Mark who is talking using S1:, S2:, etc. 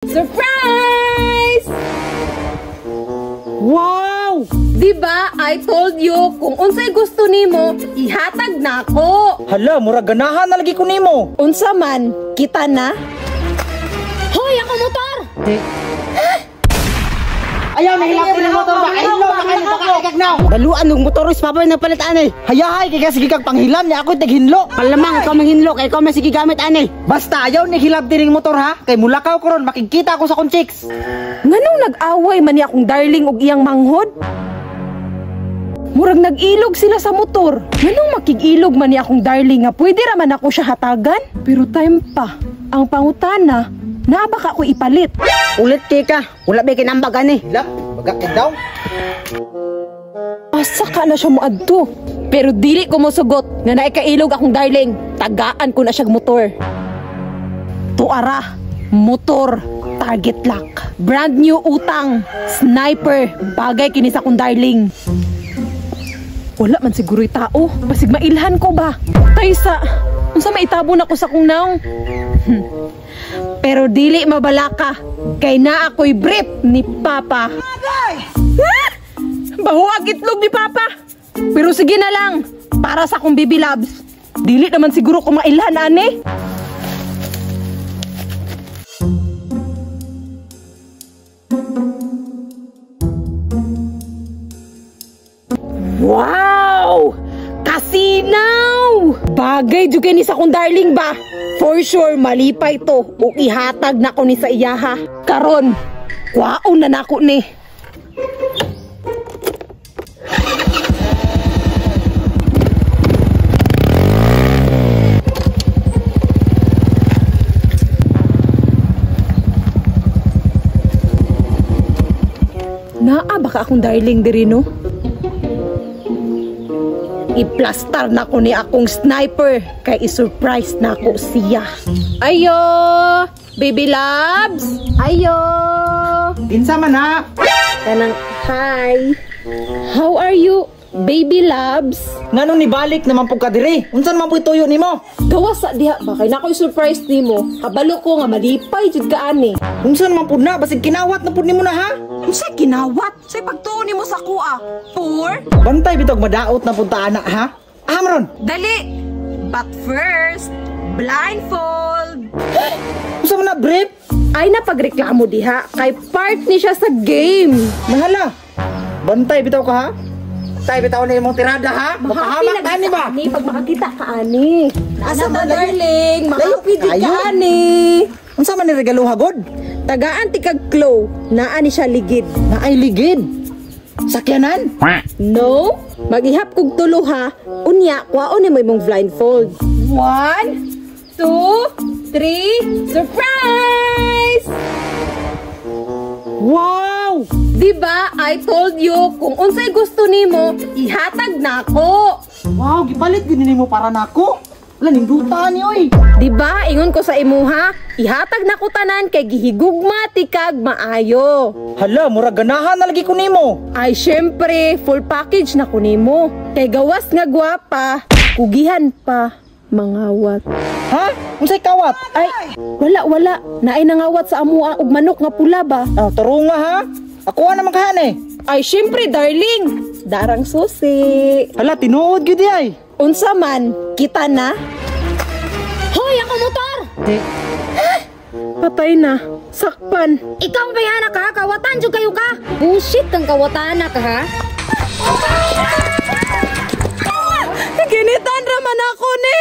S1: Surprise!
S2: Wow!
S1: Di ba? I told you, kung unsay gusto nimo, ihatag na ako.
S2: Hala, murag ganahan na lagi ko nimo.
S1: Unsa man, kita na. Hoy, ako motor!
S2: Ayaw, nahilap din ang motor ba? Ay, no, makakagnaw.
S3: Baluan og motor is papay nagpalit ani.
S2: Hayahay, kay sige kag panghilam niya ako taghinlo.
S3: Palamang ikaw manghinlo kay ikaw man sige gamit ani.
S2: Basta ayaw ni hilab din ang motor ha. Kay mulakaw ko ron, makikita ako sa kong chicks.
S1: Nganong nag-away man ni akong darling og iyang manghod? Murag nag-ilog sila sa motor. Nganong makig-ilog man ni akong darling nga pwede ra man ako siya hatagan? Pero time pa, ang pangutana, naa ba ka ko ipalit?
S3: Ulit kay ka, wala ba kinambag ani?
S2: Hilap, bagak daw.
S1: Asa ka na siya moadto? Pero dili ko mosugot nga naikailog akong darling. Tagaan ko na siyang motor. Tuara, motor, target lock. Brand new utang, sniper, bagay kini sa akong darling. Wala man siguro'y tao, basig mailhan ko ba? Taysa, unsa maitabo na ko sa akong naong? Pero dili mabalaka, kay na ako'y brief ni Papa. Ah! Bahuag itlog ni Papa. Pero sige na lang, para sa akong baby loves. Dili naman siguro ko mailhan ani. Wow! Kasinaw! Bagay jud ni sa akong darling ba? For sure, malipay to. Ug ihatag na ko ni sa iyaha. Karon, kwaon na nako ni. Naa baka akong darling diri no? I-plastar na ko ni akong sniper kay i-surprise na ko siya. Ayo, baby loves. Ayo.
S2: Kinsa man ha?
S1: Kanang hi. How are you, baby loves?
S2: Nganong nibalik naman pud ka diri? Unsa man pud tuyo nimo?
S1: Gawas sa diha ba kay nako i-surprise nimo. Kabalo ko nga malipay jud ka ani.
S2: Unsa naman pud na basig kinawat na pud nimo na ha?
S1: Unsa kinawat? Say pagtuo nimo sa kuha. Poor.
S2: Bantay bitog madaot na pud ta ana ha? Amron.
S1: Dali. But first, blindfold.
S2: Unsa man na brief?
S1: Ay napagreklamo diha kay part ni siya sa game.
S2: Mahala. Bantay bitaw ka ha? Tay bitaw na imong tirada ha? Makahamak ani ba?
S1: Ani pag makakita ka ani. Asa ba darling? Makapi jud ka ani.
S2: Unsa man ni regaluha god?
S1: Tagaan ti kag glow, naa ni siya ligid.
S2: Naay ligid? Sakyanan?
S1: No, magihap kog tulo ha. Unya, kwaon nimo imong blindfold. 1, 2, 3, surprise!
S2: Wow!
S1: Di ba? I told you, kung unsay gusto nimo, ihatag na ako.
S2: Wow, gipalit gid nimo para nako. Wala ninduta ni oy.
S1: Di ba? Ingon ko sa imuha, ihatag na ko tanan kay gihigugma tikag maayo.
S2: Hala, murag ganahan na lagi ko nimo.
S1: Ay syempre, full package na ko nimo. Kay gawas nga gwapa, kugihan pa mangawat.
S2: Ha? Unsay kawat?
S1: Ay, wala wala. Naay nangawat sa amuha og manok nga pula ba?
S2: Ah, tarunga ha? Ako naman kahan eh.
S1: Ay syempre, darling. Darang susi.
S2: Hala, tinuod gyud ay.
S1: Unsa man, kita na. Hoy, ako motor! Patay na. Sakpan.
S4: Ikaw ba yan ka? Kawatan jud kayo ka. Bullshit kang kawatan na ka ha?
S1: Ginitan raman ako ni.